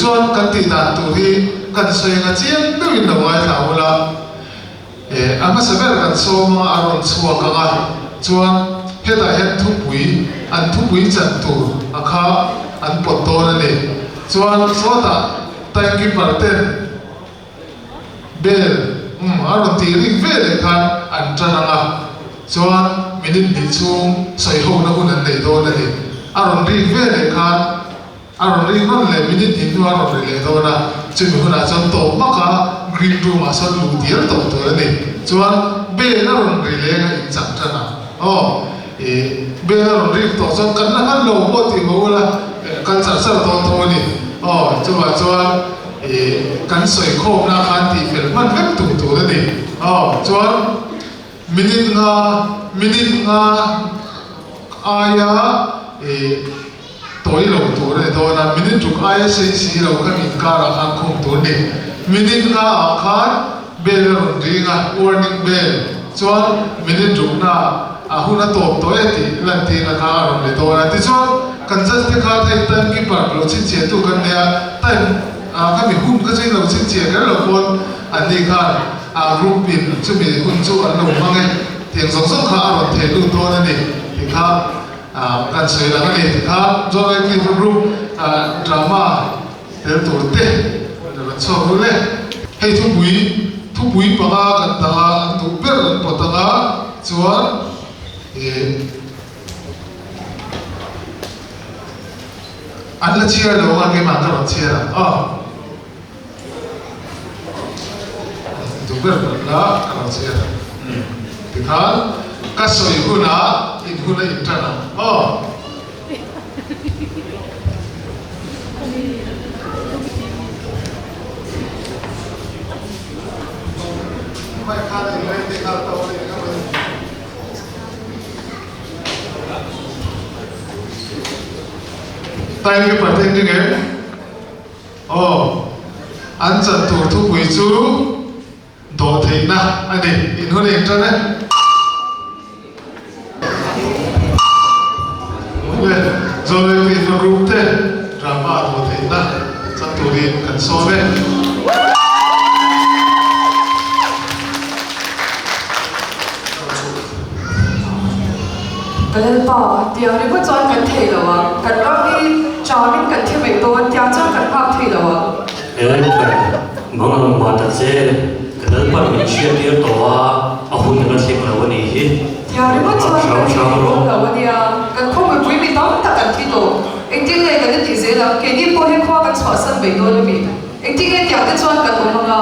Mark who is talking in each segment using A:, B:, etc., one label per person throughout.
A: Tichuan kan tih dan tur hi kan sawi anga chiang deuhin lo ngaithla ula, a hmasa ber kan sawm anga a rawn chhuak anga chuan hetah hian thupui an thupui chan tur a kha an pawt dawn a ni. Chuan sawtah timekeeper ten Bell, Umm, a rawn tih rik ve leh khan an tan ang a, chuan minute hnih chhung sawi hona hun an nei dawn a ni. A rawn rik ve leh khan a rawn rik rawn leh minute hnih hnuah a rawn ri leh dawn a, chumi hunah chuan tawp hmaka green room ah sawn luh dial tawp tur a ni. Chuan bell a rawn ri leng a inchang tan ang. Aw, ih, bell a rawn rik tawh chuan kan la hman lo pawh tih maw ula, kal char char dawn tho a ni. Aw, chuvah chuan. Ih, kan sawi khawmna khan tih fel hman vek tum tur a ni. Aw, chuan minute nga, minute nga aia ih tawi lo tur a ni dawn a, minute ruk aia sei si lo kha min karah khan khum tur a ni. Minute nga ah khan bell a rawn ring a, warning bell, chuan minute rukna a hun a tawp tawh e tih lantirna kha a rawn ri dawn a. Tichuan, kan judge te khan hei time keeper lo chhinchhiahtu kan nei a, time ah khami hun kha chu in lo chhinchhiah kher lo pawn anni khan a group in chumi hun chu an lo hmang e tiang zawng zawng kha a rawn thei lut dawn a ni tih kha kan sawi lang a ni tih kha John Wycliffe group drama Tel tur te an rawn chhuak rul e. Hei thupui, thupui panga kan dah a, an duh ber an pawt ang a, chuan ih an la chhiar lo ang a, keimah ka rawn chhiar ang aw. Duh ber pawt la ka rawn chhiar ang. Tikhan ka sawi hunah in hun a intan ang aw. Time keeper te engtin em? Aw, an chan tur thupui chu Dawhtheihna a ni. In hun eng tan e. Awle, Zawlei Khrihfa Group te drama dawhtheihna chang turin kan sawm e.
B: Ka Lalpa, tiang ringawt chuan kan thei lo ang, kan ram hi chamin kan thi mai dawn, tiang chuan kan nghak thei lo ang.
C: Mang ang mah ta che, ka Lalpan min hriattir tawh a, a hun a la thleng lo a nih hi.
B: Tiang ringawt chuan kan thi thei dawn lo a nia, kan khaw mipui mi tam tak an thi tawh. Engtin nge kan intih zel ang, keini pawh hi khua kan chhuahsan mai dawn a mi? Engtin nge tiang te chuan kan awm ang a?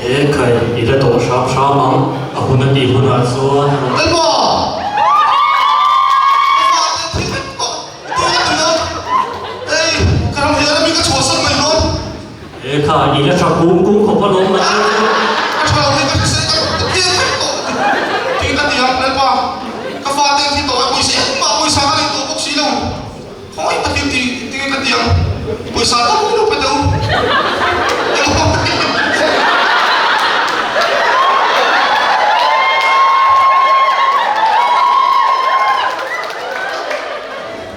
C: He khai, i la tawh hram hram ang, a hun a tih hunah chuan a rawn.
D: Lalpa! Ka fate thi vek tawh, tun a tui a, hei ka ram hian a mi ka chhuahsan mai dawn.
C: E kha, i la tha kung kung khawp a lawm la chu chu.
D: Ka tha lo hi ka hrisel ka ka pian vek tawh tiin ka ti a, Lalpa, ka fate an thi tawh e, pawisa engmah pawisa ka nei tawh bawk si lo, khawngaih takin ti tinge ka ti ang, pawisa tam lutuk pe teh u.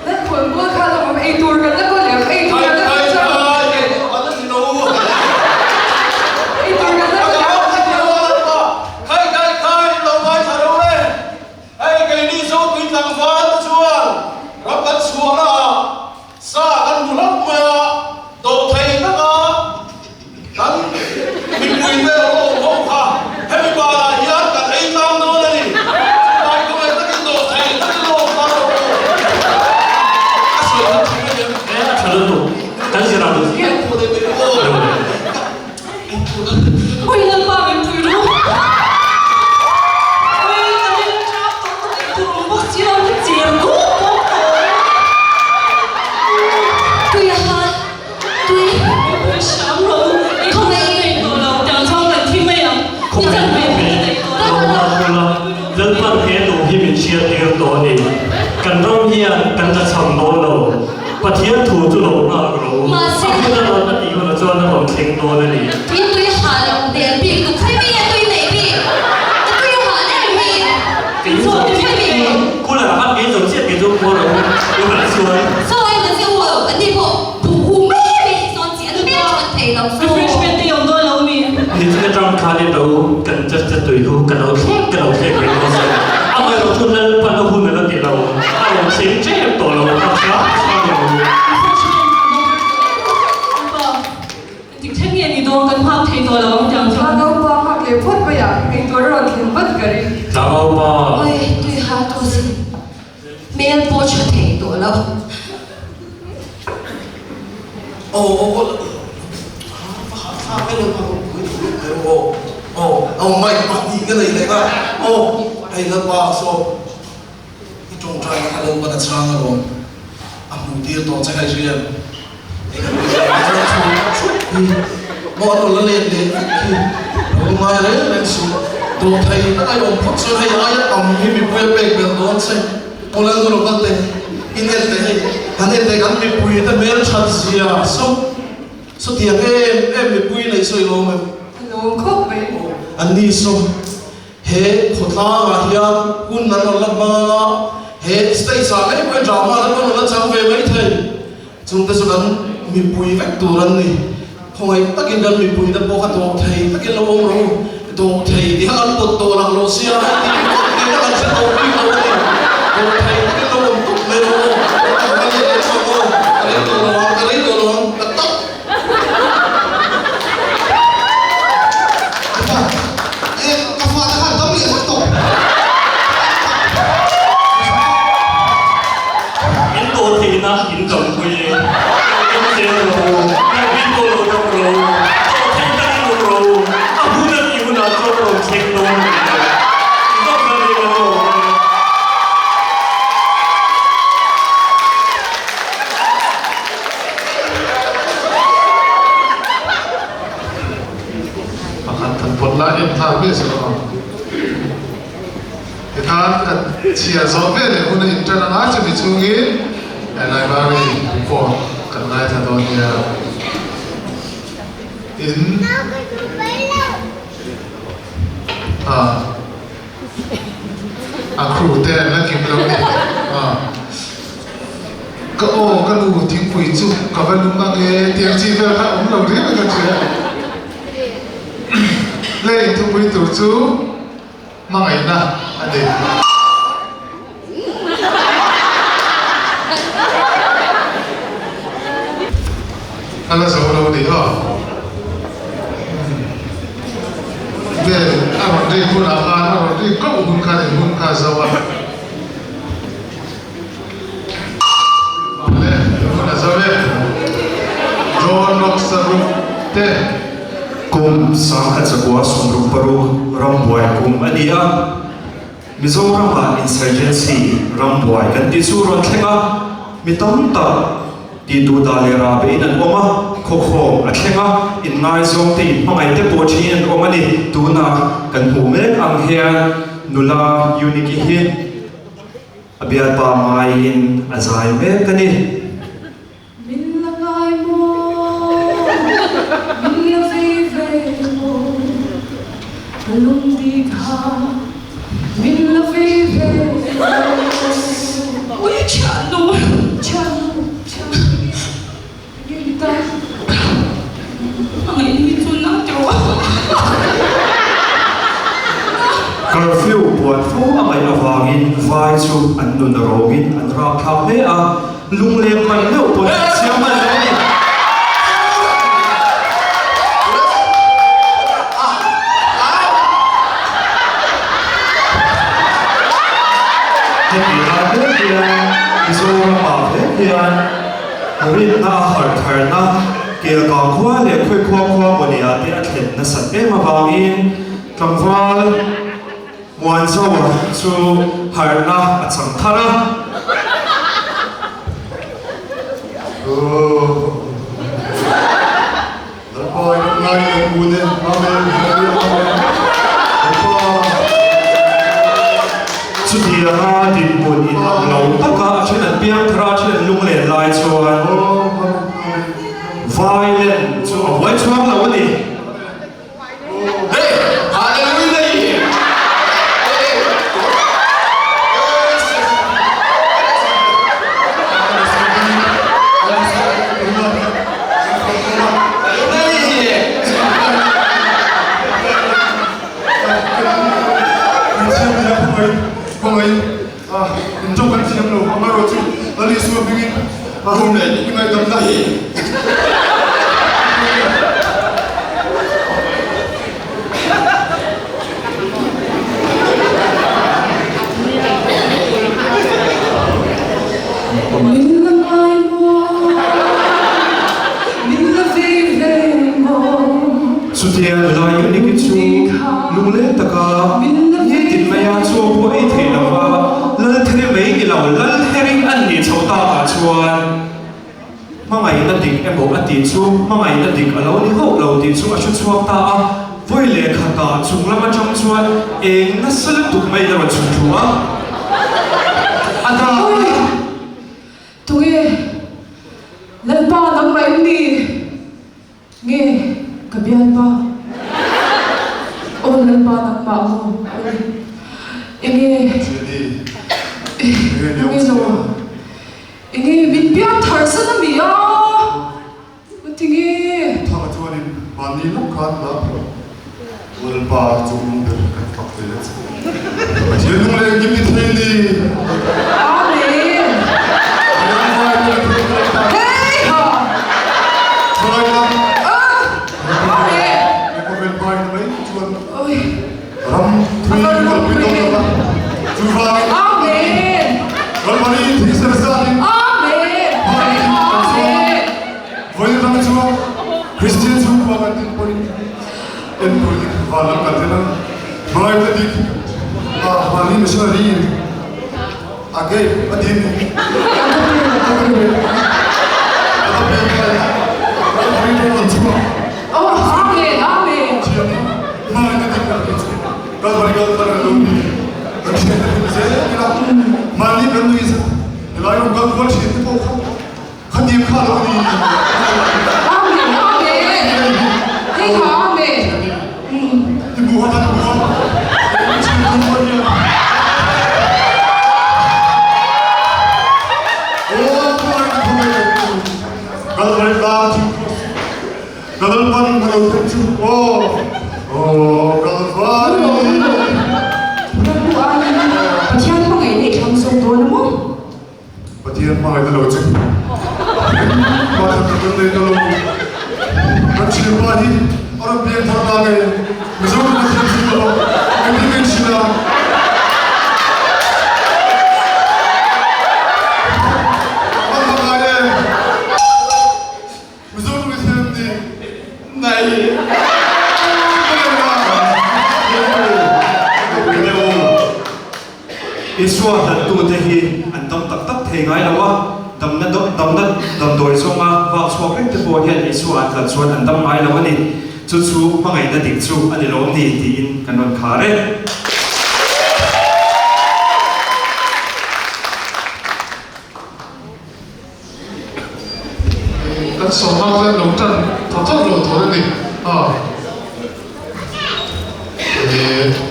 B: Nan khawn bual kha lo awm ei tur kan la kawl em? Ei tur kan la kawl chuan Ei tur kan la kawl em?
E: Khai khai khai lo ngaithla ro le. Hei keini Zotui tlangval te chuan ram kan chhuahna ah sa kan hmu hlauh mai a, dawhthei taka Kan mipuite lo awm ho kha hemi banah hian kan ei tlang dawn a ni. Chuvang khawngaih takin dawhthei takin lo awm ta rawh u. A sawi kha tha mai em?
C: E, a tha lutuk. Kan zir ang.
B: Ui Lalpa min pui ru. Ui ka rilru tap tawh tuk ei tur awm bawk si lo ka cher kuk bawk tawh.
F: Tui a han. Tui
B: Mipui hram rawh u, i
F: Khaw
B: chan
F: mai.
B: nei tawh lo, tiang chuan kan thi mai ang, i chan ve hi ka nei tawh lo.
C: Lo hmula, Lalpan he duh hi min hriattir tawh a ni. Kan ram hian kan la chhang dawn lo. Pathian thu chu lo nghak rawh u.
F: Mahse.
C: A hmun a rawn a tih hunah chuan a rawn thleng dawn a ni.
F: Tui tui ha lo hmel bik tu khawi mi nge tui neih bik? Ka tui ha ler hi.
C: Kei chu
F: Sawi khawi mi nge?
C: Cooler ah khan kei zo chiah kei chu khuar rawh u, tunah chuan.
F: Sawi na che u, ani pawh buh hu mai mai hi sawn chi an hmel tha. thei lo chu.
G: Refreshment te i awm dawn lo mi?
C: Nitin atang khan i lo kan church te tui khu ka lo thlek ka lo thlek reng dawn che. Amaherawh chu Lalpan a hun a la ti lo, a rawn thleng tep tawh lo a hram hram lo.
G: Refreshment a awm dawn lo. Engtik thleng nge ni dawn kan nghak thei tawh lo ang tiang chuan.
B: Tlangaupa nghak leh phawt mai ah eitur a rawn thlen vat ka ring.
C: Tlangaupa.
F: Oi tui hal tawh si. Hmel pawh tha thei tawh lo.
E: Aw aw aw va hah thlak e lalpa ropui duh lutuk mai aw aw aw mic pahnih ka nei leh a aw hei lalpa saw i tawngtai na kha lalpan a chhang alawm a hmuh tir tawh che hei hriat hei kan thu hi maw an rawn la let leh vek hi lo ngai reng reng suh dawhthei tak a i awm phawt chuan hei aia tam hi mipui a pek belh dawn che. Awle nu lo kal teh, in en teh hei, han en teh kan mipui te hmel that zia saw saw tiang em em mipui neih saw i lawm em?
B: A lawm khawp mai.
E: An ni saw he khawtlang ah hian hun an rawn la hmang anga he stage ah ngei pawhin drama te pawh an rawn la chang ve mai thei. Chungte chu kan mipui vek tur an ni. Khawngaih takin kan mipui te pawh kha dawh thei takin lo awm rawh u. Dawh thei tih kha kan pawt tawh lah lo sia, heti ringawt mai kha kan hre tawh bik lo a ni. Dawh thei takin lo awm tawp mai rawh aw. Ka va let leh chuang aw. Ka rei tawh lo ang, ka rei tawh lo ang, ka tap.
D: Ka fa, eh, ka fa te khan dam leh vek tawh.
C: In tawh theihna in kampui e. Kan zel rawh u, kan rin pawh lo dam rawh u, tawh theih takin awm rawh u, a hun a tih hunah chuan rawn thleng dawn a ni lo. Zawk na leh kan lawm e.
A: Pakhat kan pawt lai em thar ve se lo ang. Tikhan kan chhiar zawh ve leh hun a inṭan anga chumi chhungin library report kan ngaithla dawn nia. In a crew te an la kim lo ni. Ka aw ka nu thingpui chu ka va lum ang e tiang chi vel kha awm lo riau in ka hria. Lei thupui tur chu hmangaihna a ni. A la zo lo ni aw. Vel a rawn rik hunah khan a rawn rik koh hun khan in hun kha a zo a. Awle, hun a zo e. John Rocksaruk te.
H: Kum 1966 rambuai kum a ni a, Mizoramah insurgency rambuai kan tih chu rawn thleng a, mi tam tak tih duh dah leh rah bein an awm a, khawkhawm a thleng a, inngaizawng te inhmangaih te pawh ṭhin an awm a ni. Tuna kan hmuh mek ang hian nula Eunice hi A bialpa ngaiin a zai mek a ni.
B: Min la ngai maw, min la vei ve maw, ka lungdi kha min la vei ve maw.
G: Ui thiannu,
B: thiannu, thiannu enge, enge ni ta?
G: Hmangaih ni chu na teuh a.
H: Curfew puan fo a ngaih avangin vai chu an nun a rawngin an rapthlak hle a, lungleng hman meuh pawn an siam hman lo a ni. Heti lai mek hian Mizoramah hle hian Rinna a harh tharna, Kelkang khua leh Khawikhua khua mawnia te a thlen nasat em avangin tlangval Muanzawa chu harhna a chang thar a. Chutianga dinhmun in ang lo taka a then an piang thar a, a then an lunglen lai chuan violent chu a buai chhuang lo a ni.
D: Amaherawhchu, Lal Isua hmingin a hun i ngaihdamna hi.
B: Min la ngai maw, min la vei ve maw.
H: Chutia lai Uniki chu lungleng taka nitin maia chaw pawh ei thei lova Laltheri mai ni lo Laltheri an nih chhoh takah chuan Hmangaihna dik emaw a tih chu hmangaihna dik a lo ni hauh lo tih chu a hre chhuak ta a, vawi leh khatah chung lam atang chuan eng nasa lutuk mai in a rawn chhun thu a, a dah a.
B: Tunge Lalpa nangmah em ni? Nge ka bialpa? Aw Lalpa nangmah maw? Aw enge? Enge lo? Enge min piang thar san a mi a? Tinge?
D: Thanga chuanin mahni lawk khan la phawt. Lalpa chu lung ber kan fak ve a che. Pathian lung leh engkim ni thei ni.
B: Amen. Hey ha. Amen. Oi.
D: Ram thui kalpui dawn lova chuvangin
B: Amen.
D: Kalmari thisen zatin
B: Amen. Amen.
D: Vawiin atanga chuan Kristian chhungkua kan din pawhin en tur dik van lam kan then a, hmangaihna dik ah mahni missionary in a gave a din ni.
B: Oh, Amen, Amen.
D: Hmangaihna dik kan tih chu Kalvari kal thar a lo ni. Kan hriatna dik zel ila mahni kan nui helai rawn kal kual thin te pawh kha Khatiang kha lo ni.
B: Amen, amen. Hei kha amen.
D: I bu ha kan bu a. I chim thung pawh hian. Aw khuai ka khaw mai lo. Kalvari tlang thing cross. Ka Lalpan ka lo thlen chu aw. Aw Kalvari.
F: Lalpu aiin Pathian hmangaih neih thlang zawk dawn a maw?
D: Pathian hmangaihna lo che. Engmah that tak kan nei ta lo. Kan thianpa hi a rawn piang thar ta nge Mizoram Pathian thil ta lo engtin nge hrilh a? An va ngai em? Mizoram Pathian ni nei.
H: Isua hlattute hi an dam tak tak thei ngai lo a, damna damna damdawi zawnga vak chhuak reng te pawh hian Isua an hlat chuan an dam ngai lo a ni. Chu chu hmangaihna dik chu a ni lawm ni tiin kan rawn khar e.
A: Kan sawmna chuan lo tan tha thawt lo tur a ni.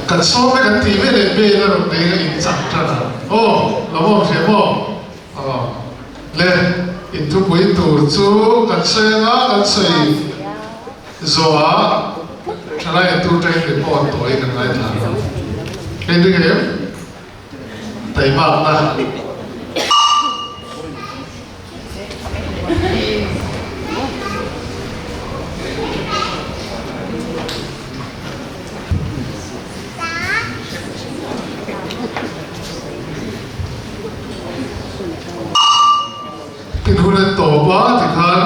A: Kan sawm e kan tih ve leh vel a rawn bei a in chak tan a. Aw, lo awm hre maw? Aw, le, inthupui tur chu kan sawi anga kan sawi zawhah thalai an tur tain report tawi kan ngaithla ang. Hei ding em? Taimakna. In hun an tawp a tikhan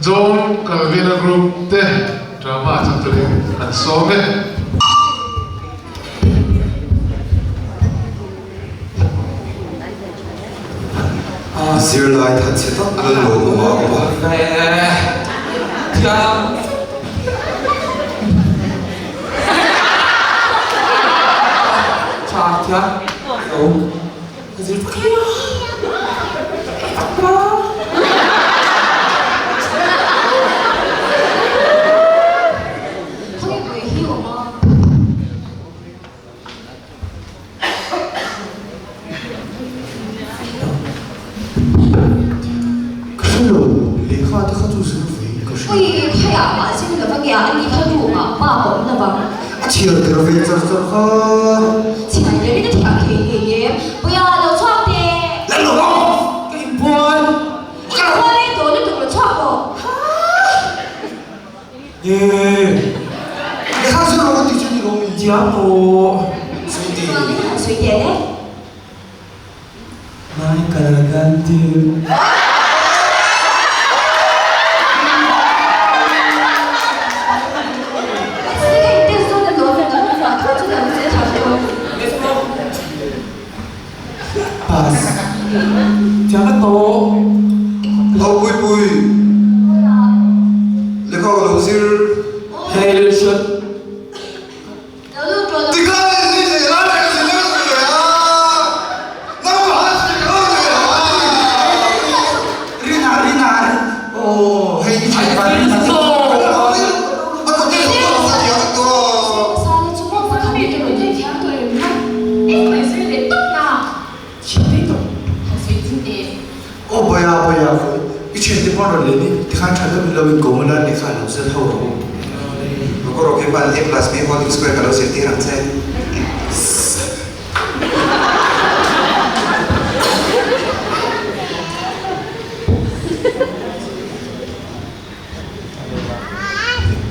A: John Calvin-a group te drama chang turin an sawm e.
I: Zirlai thatchhe tak lal lo awm a awm a. Ka hre lo, lehkha te kha chu zir ve in ka hria.
F: Ui, khaiah mah zir lova nge a ni kha room ah pa ka awm lovang.
I: A chhiar der ve char char kha.
F: Chhiar der in a thiam thei ngei em? Puia, lo chhuak teh!
I: Lal lo vang! Lehkha zir rawh ka tih chu ni lo mi?
C: Thiam tawh.
I: Sawi teh.
F: Chuan in han sawi teh le.
C: Nai kal kan tir. Pass. Thiam vek tawh.
I: Ho pui pui. Lehkha ka lo zir.
C: Hei Lilson.
I: Mokoro khi pan A plus B whole square ka lo zirtir ang che.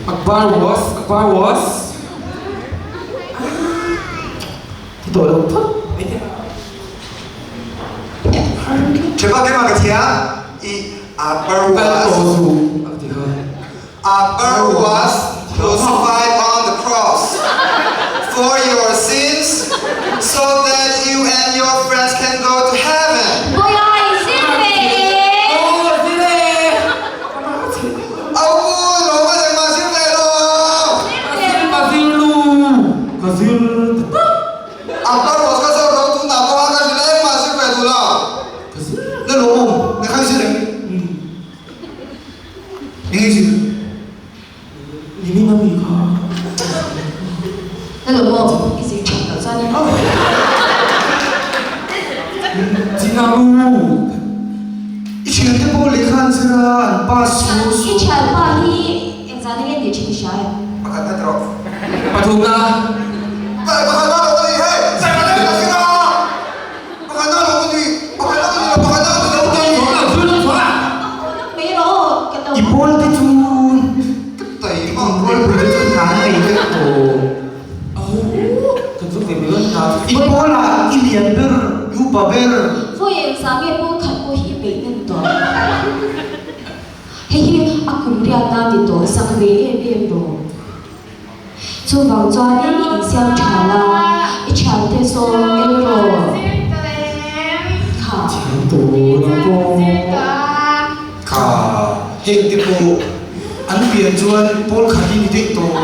C: Akbar was, Akbar was. Ti tawh lo phawt mai teh.
I: Thianpa keimah ka thiam i Akbar was. Akbar was crucified on the cross for your sins so that you and your friends can go to heaven.
F: Bawiha i zir ve e.
C: Aw zir e. Ka mah ka chhe.
I: Au lo ka zir mah zir ve lo.
C: Ka zir lu. Ka zir tak tak.
I: Akbar was ka zawt lo tunah pawh a ka zir engmah zir ve duh lo.
C: Ka zir.
I: Na lawmawm na kha i zir em? Eng i zir?
C: Nimin a mi kha.
F: Na lawmawm i zir thin loh chuan in.
C: China lu.
I: I thiante pawh lehkha an zir a, an pass su su.
F: I thianpa hi engzah na nge tih thin i hria em?
I: Pakhat na tawh.
C: Pathumna.
I: Pakhat na lo ka ni hei. Pakhat na ka zir a. Pakhat na lo ka ni. Pakhat na ka ni lo. Pakhat na ka ni lo ka ni.
J: I pawl te chu i pawl te chu hna an nei vek tawh. I pawl ah i lian ber, i upa ber.
F: Vawi engzah nge pawl khat pawh hi i peih nem tawh? Hei hi a kum riatna ni tawh zak ve em em rawh. Chuvang chuanin i insiam tha la, i thiante zawng el rawh. Kha.
C: Thiam tawh ang pawh.
I: Kha, heng te pawh an pian chuan pawl khat hi ni daih tawh.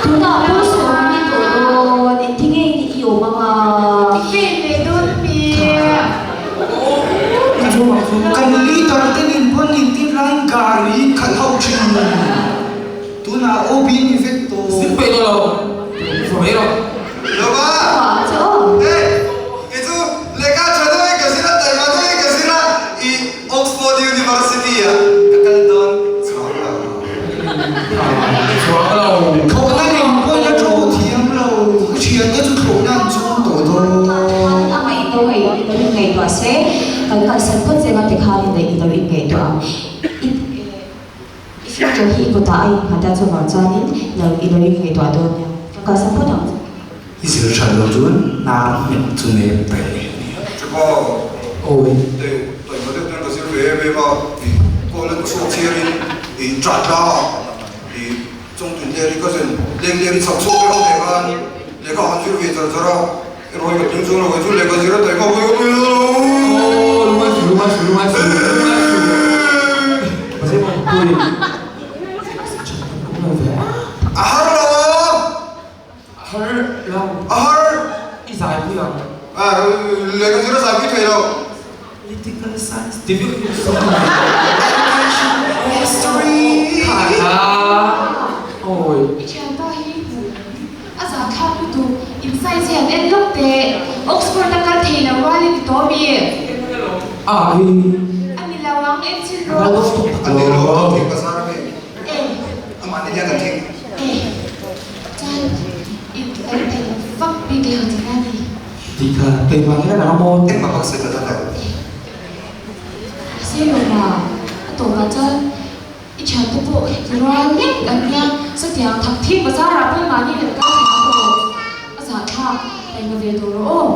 F: Tunah pawl sawm ni tawh dawn, engtin nge i awm anga?
K: I fail ve dawn ami?
J: Kan leader te nen pawn intir laiin gari khalh ho thin. Tunah OB ni vek tawh.
C: Zir peih tawh lo. Chhuah mai rawh.
I: Lova! Hey! Kei chu lehkha tha deuhin ka zir a, taima deuhin ka zir a, i Oxford University ah ka kal dawn chhuak lo.
C: Chhuak lo.
J: Thlawhna nen pawhin a thu thiam lo. Ka thiante chu thlawhna an chuang tawh dawn.
F: Khan a ngaih lo hei i lo inngaihtuah se, kan kalsan phawt zenga tikhan i lo inngaihtuah ang. I I future hi i kutah a innghat a, chuvang chuanin lo i lo inngaihtuah dawn nia. Ka kalsan phawt ang che.
J: I zir tha lo chuan hnar hmet chu nep ve a nia.
I: Chupa,
C: Awi.
I: Tei, taima deuh ten ka zir ve em em a, i kawl chhuak chhiarin i chat la a, i chawngtun ler i ka zen leng ler i chhak chhuak ber ang teh khan lehkha han zir ve char char a, i rawi ka tling chuang lo kei chu lehkha zir a taima hawi ka pui lo.
C: Aw, lungai su, lungai su, lungai su, lungai su. Mahse maw, pui.
I: A har lo.
C: Har lo.
I: A har.
C: I zai pui ang.
I: Lehkha zir a zai pui thei lo.
C: Political science division.
J: History.
C: Kha awi.
K: I thianpa hi a zah thlak lutuk in size hi an en lawk teh. Oxford a kal thei lo rual i ti tawh mi.
C: A hi.
K: A ni lo ang en chhin rawh.
I: A ni lo ang thing bazar a mi.
K: E.
I: Amah ni hian a thing.
K: E. Chuan i kan thei lo vak bik lo che na ni.
C: Tih kha keimah hian a lang a maw?
I: Engmah bak sawi ta ta lo.
K: Mahse Roma, a tawpah chuan I thiante pawh heti rual lek an nia, chutiang thakthim bazar ah pawh mahni kan kal thei ang tawh. A zahthlak, taima ve tawh rawh aw.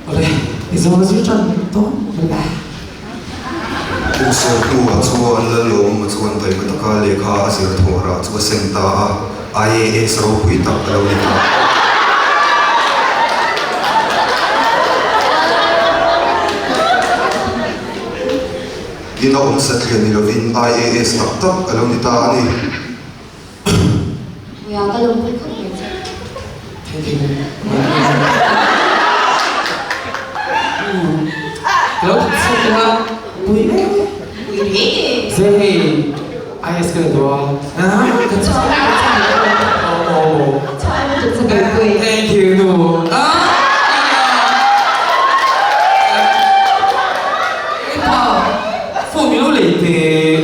L: Awle, i zawn zir tan dawn mawle.
I: Kum sawm hnuah chuan Lalawma chuan taima taka lehkha a zir thawh rah chu a sem ta a, IAS ropui tak a lo ni ta. Ina awm satliah ni lovin IAS tak tak a lo ni ta a ni.
F: Puia ka lawmpui khawp mai che.
L: Thank you. Ka lo thut chhuak tawh a, pui e.
F: Pui hle.
L: Zai hei IAS ka ni tawh a. Ka chhuak ka chhuak Oh.
F: Chhuak lutuk che Bawihpui.
L: Thank you nu. Epa, phone min lo lei teh.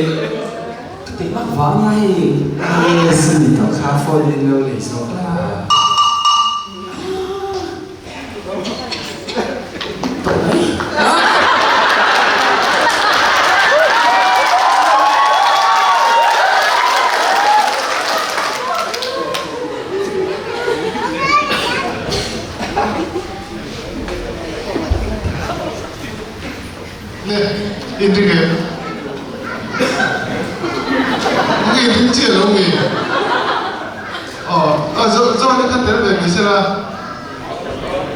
L: Ka tih mak vang a hei. IAS a ni tawh kha phone min lo lei zawk la. Tawh mai.
A: Le, in ring em? Nge in ring chiah lo nge? Aw, aw zo zo ni kha tel ve mai sela.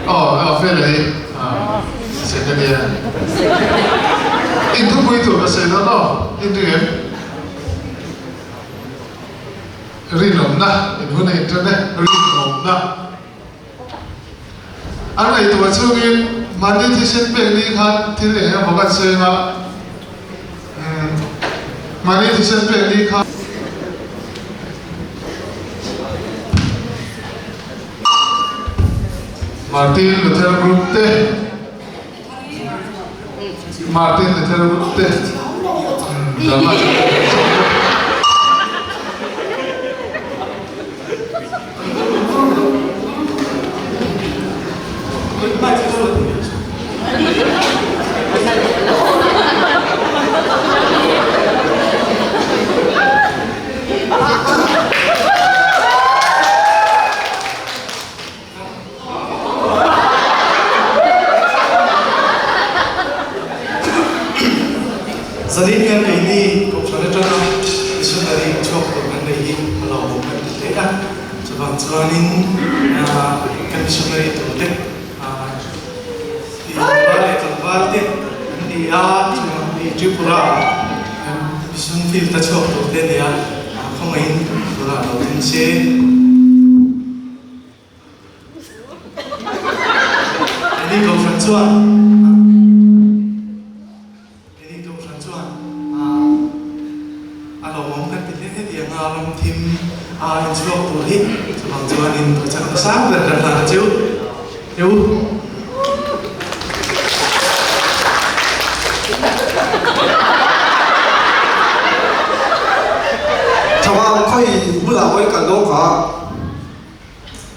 A: Aw, aw fel a hi. Ah, second year. In thupui tur ka sawi dawn aw, in ring em? Rinawmna, in hun a inṭan e, rinawmna. An ngaihtuah chungin mahni thisen pek ni khan thil eng emaw kan sawi anga, umm, mahni thisen pek ni khan. Martin Luther Group te, Martin Luther Group te, umm, drama chu.
E: Zanin hian keini Kohhran atanga missionary chhuak tur kan nei hi a lo awm kan ti hle a. Chuvang chuanin kan missionary tur te tlangval leh tlangval te an ni a, chuvang hi Tripura kan mission field a chhuak tur te a ni a, khawngaihin tunah lo thleng se. Keini Kohhran chuan Keini Kohhran chuan a lawmawm kan ti hle hle anga ram thim a inchhuak tur hi chuvang chuanin thuchak na sang ber kan hlan a cheu cheu.
I: Thlavang khawi bulah pawhin kan dawng kha.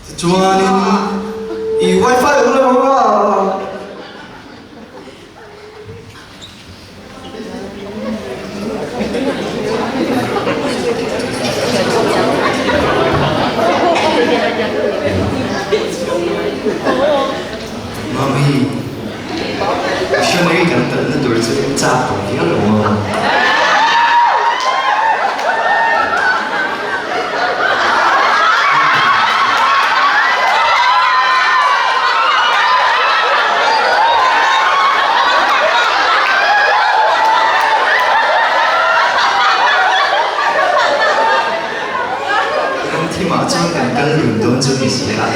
I: Tichuanin i wifi awm lo ang a.
H: Mami, missionary kan kalna tur chu chak tawh viau lo maw? Kan thimah chuan kan kal dun dawn chu ni si a.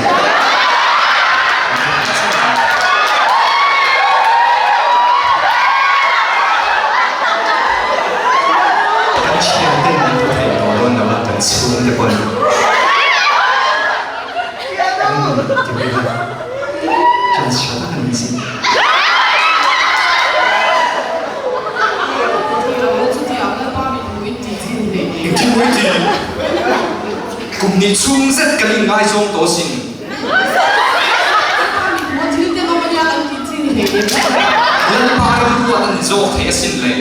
H: Kan thianten an hmu thei tawh dawn lo a, kan chhungte pawn an ti mai a, chance tha tak a ni si.
D: Engtin mawi ti? Kum ni chhung zet kan inngaizawng tawh asin. Lalpa ram ruat an zawk thei asin le.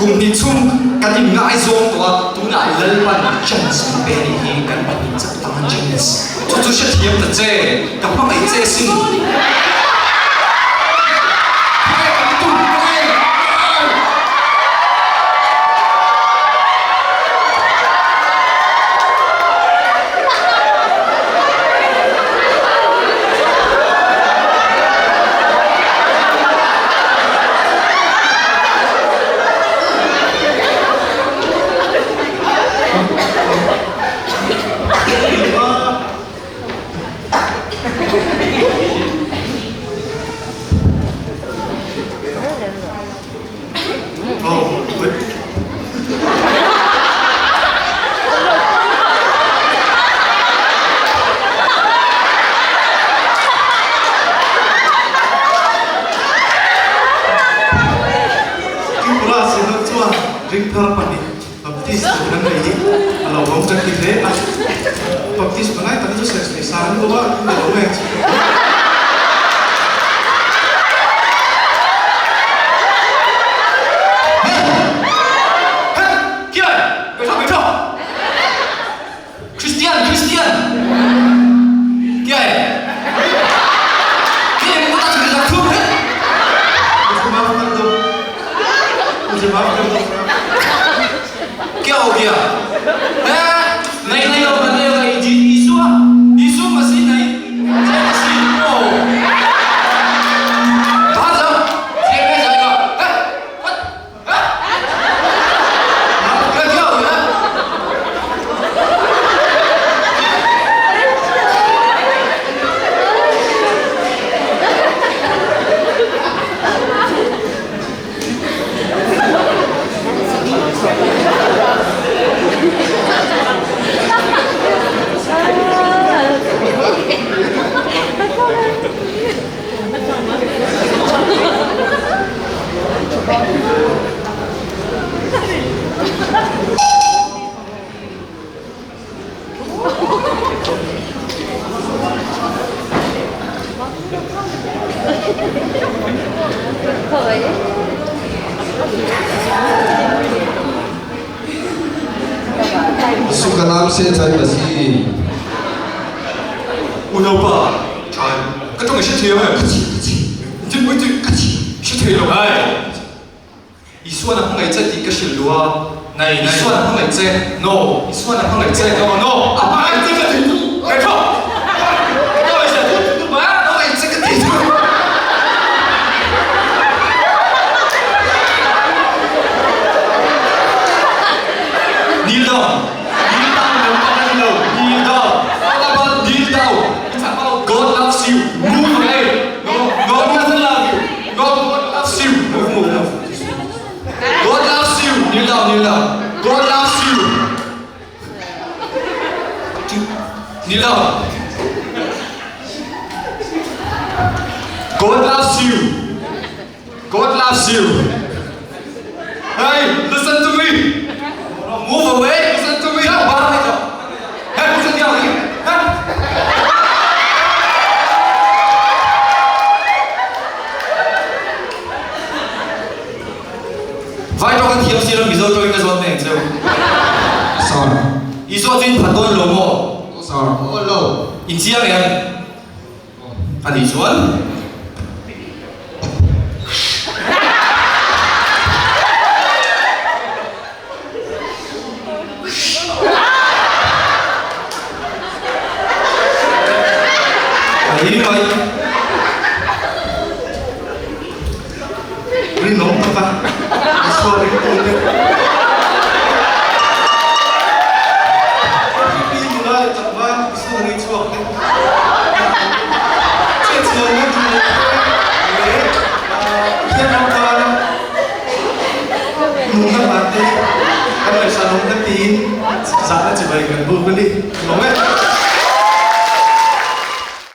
H: Kum hnih chhung kan in ngaizawng tawh a, tunah Lalpan chance min pe anih hi, kan pahnih chak tan chance. Chu chu hrethiam ta che, ka hmangaih che sin.
A: Tripura Synod chuan ringthar pahnih Baptist tur kan nei hi a lo awm kan ti hle a, Baptist pangai tak chu serh nei sang deuh a ni lo nge?
D: Christian Christian Kiai Kiai mo ta chiri lak thum he
A: Mujhe maaf kar do Mujhe maaf kar do
D: Kya ho gaya He Nahi nahi hoga nahi hoga Isua Isu Masih nahi Jai Masih oh Bahar jao Jai mein jayega He What
I: Isu ka naam se chai masi.
H: Unaupa, chai, ka tawng i hre thiam em? Tin pui chu ka hre thei lo. Isuan a hmangaih che tih ka hrilh duh a. Isuan a hmangaih che. No. Isuan a hmangaih che. No, no. A hmangaih che ka ti chu. Ka tho. A hmangaih che ka ti chu. Kneel down. Kneel down lampang a ni lo. Kneel down. Kneel down. God loves you. Move away. No, God doesn't love you. God loves you. Move, move, move. God loves you. Kneel down, kneel down. God loves you. Kneel down. God loves you. God loves you. Hey, listen to me. Move away. Listen to me. Hey, listen to me. Hey.
D: Vai tawng an thiam si lo Mizo tawngin ka zawt mai ang cheu.
I: Sir.
D: Isua chu in phat dawn lo maw?
I: Sir. Aw lo.
D: In chiang em? A nih chuan. A hi mai.
A: Rinawm taka Isua ringtu te Pi nula leh tlangval Isua ri chhuak te Chetsualna duh loh te leh Pathian ram tana nunna hlan te hi kan ngaihsanawm ka tiin zahna chibai kan buk a ni.